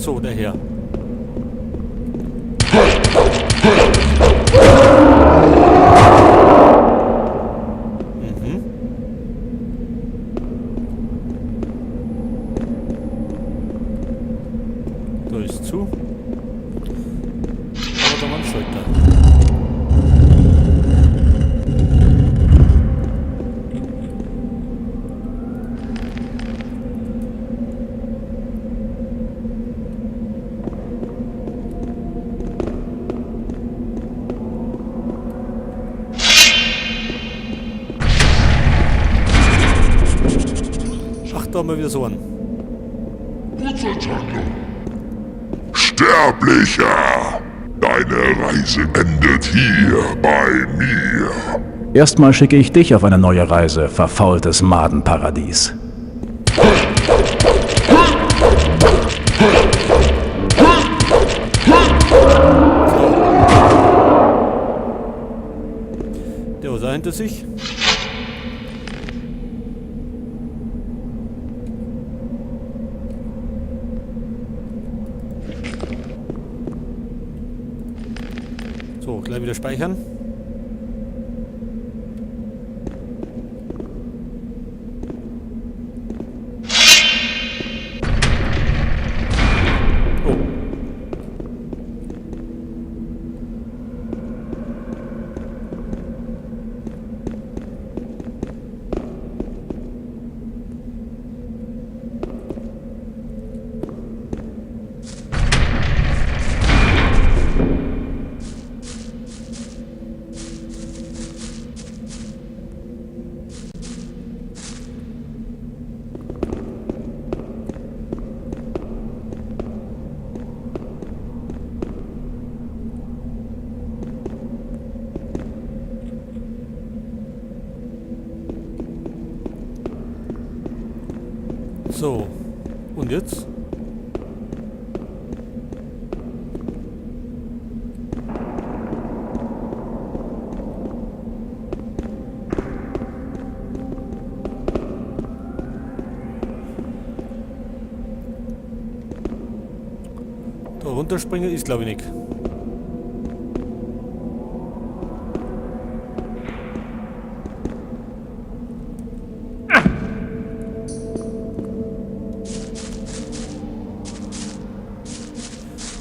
So, der Herr. Mhm. Da ist zu. Aber da war ein Schalter. Ach, da haben wir wieder so einen. Sterblicher! Deine Reise endet hier bei mir. Erstmal schicke ich dich auf eine neue Reise, verfaultes Madenparadies. Der was hinter sich. So, gleich wieder speichern. Oh. So, und jetzt? Da runterspringen ist, glaub ich, nicht.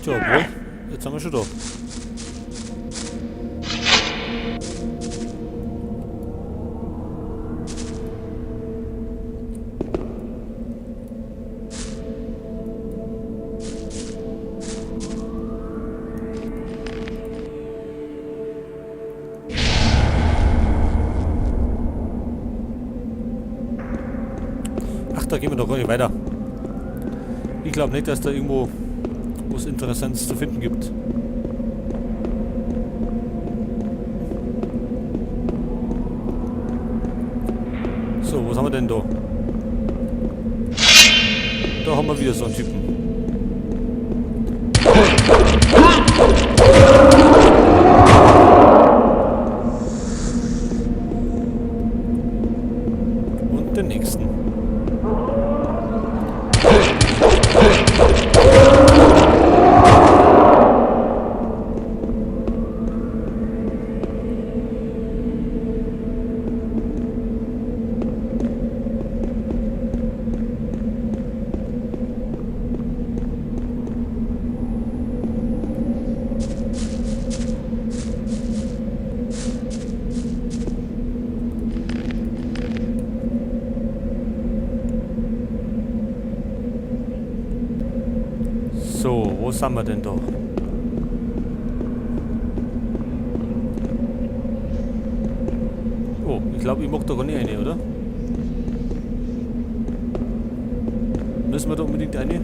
Tja, obwohl, jetzt sind wir schon da. Ach, da gehen wir doch gar nicht weiter. Ich glaub nicht, dass da irgendwo was Interessantes zu finden gibt. So, was haben wir denn da? Da haben wir wieder so einen Typen. Und den nächsten. So, wo sind wir denn da? Oh, ich glaub, ich mag da gar nicht rein, oder? Müssen wir da unbedingt rein?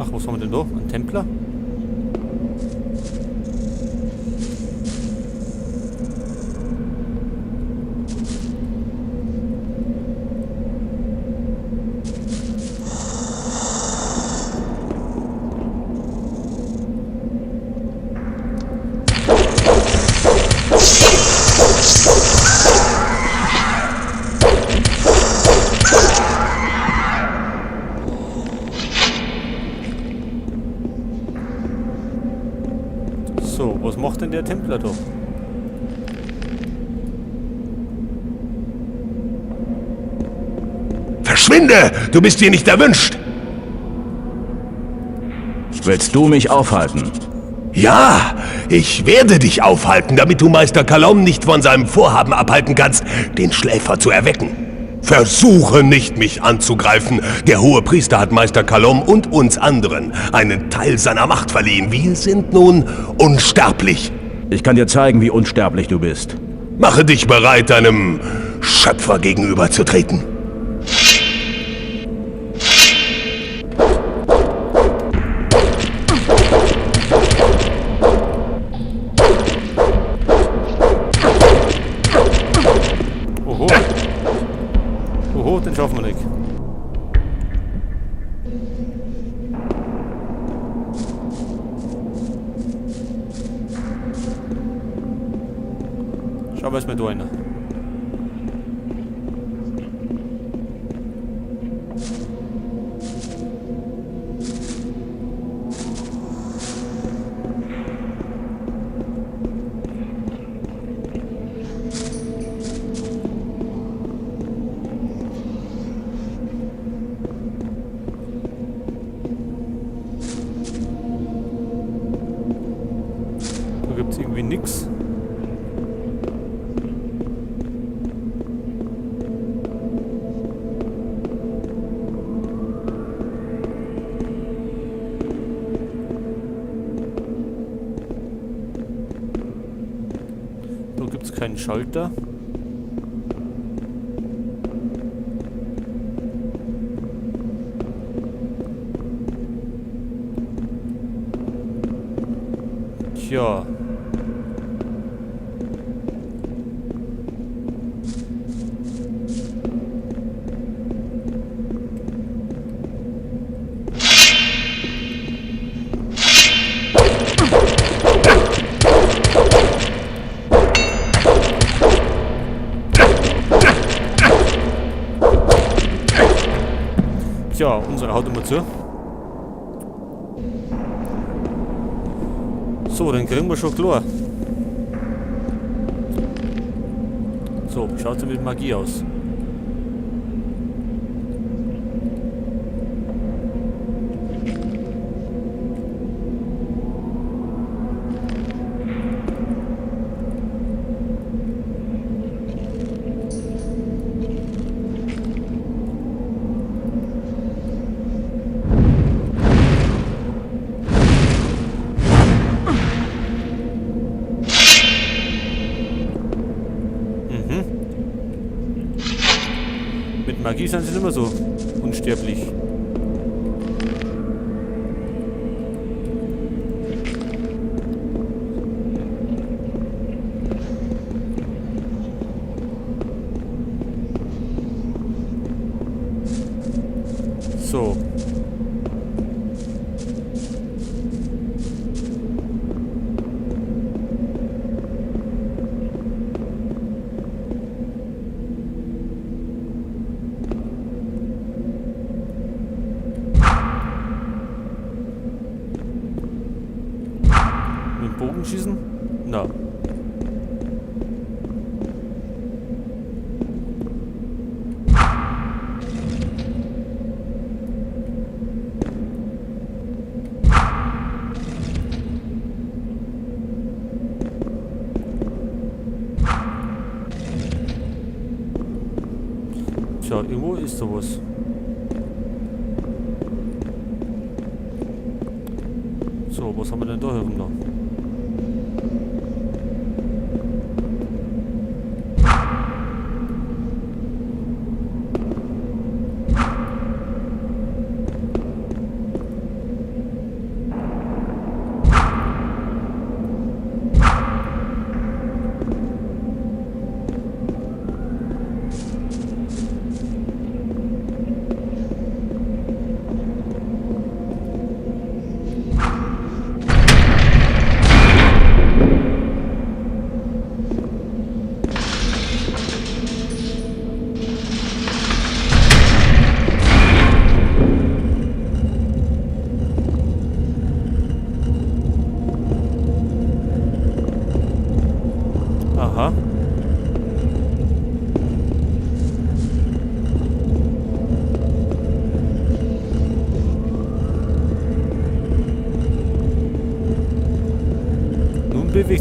Ach, was haben wir denn da? Ein Templer? der Templer da? Verschwinde! Du bist hier nicht erwünscht! Willst du mich aufhalten? Ja, ich werde dich aufhalten, damit du Meister Kalom nicht von seinem Vorhaben abhalten kannst, den Schläfer zu erwecken. Versuche nicht, mich anzugreifen. Der hohe Priester hat Meister Kalom und uns anderen einen Teil seiner Macht verliehen. Wir sind nun unsterblich. Ich kann dir zeigen, wie unsterblich du bist. Mache dich bereit, deinem Schöpfer gegenüberzutreten. Oho. Oho, den schaffen wir nicht. Schauen wir erstmal da rein. Da gibt's irgendwie nix. Da gibt's keinen Schalter. Tja. Tja, unsere haut immer zu. So, dann kriegen wir schon klar. So, wie schaut's denn mit Magie aus? Mit Magie sind sie nicht mehr so unsterblich. So. Mit dem Bogen schießen? Na. Tja, irgendwo ist sowas. So, was haben wir denn da herum noch?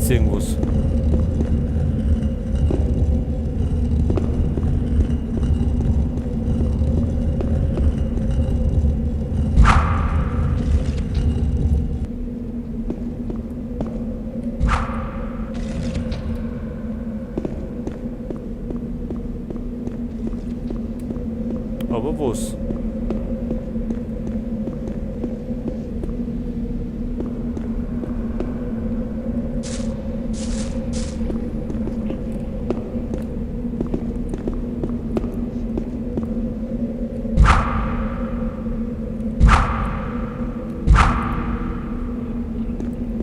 jetzt irgendwas. Aber was?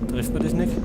Trifft man das nicht?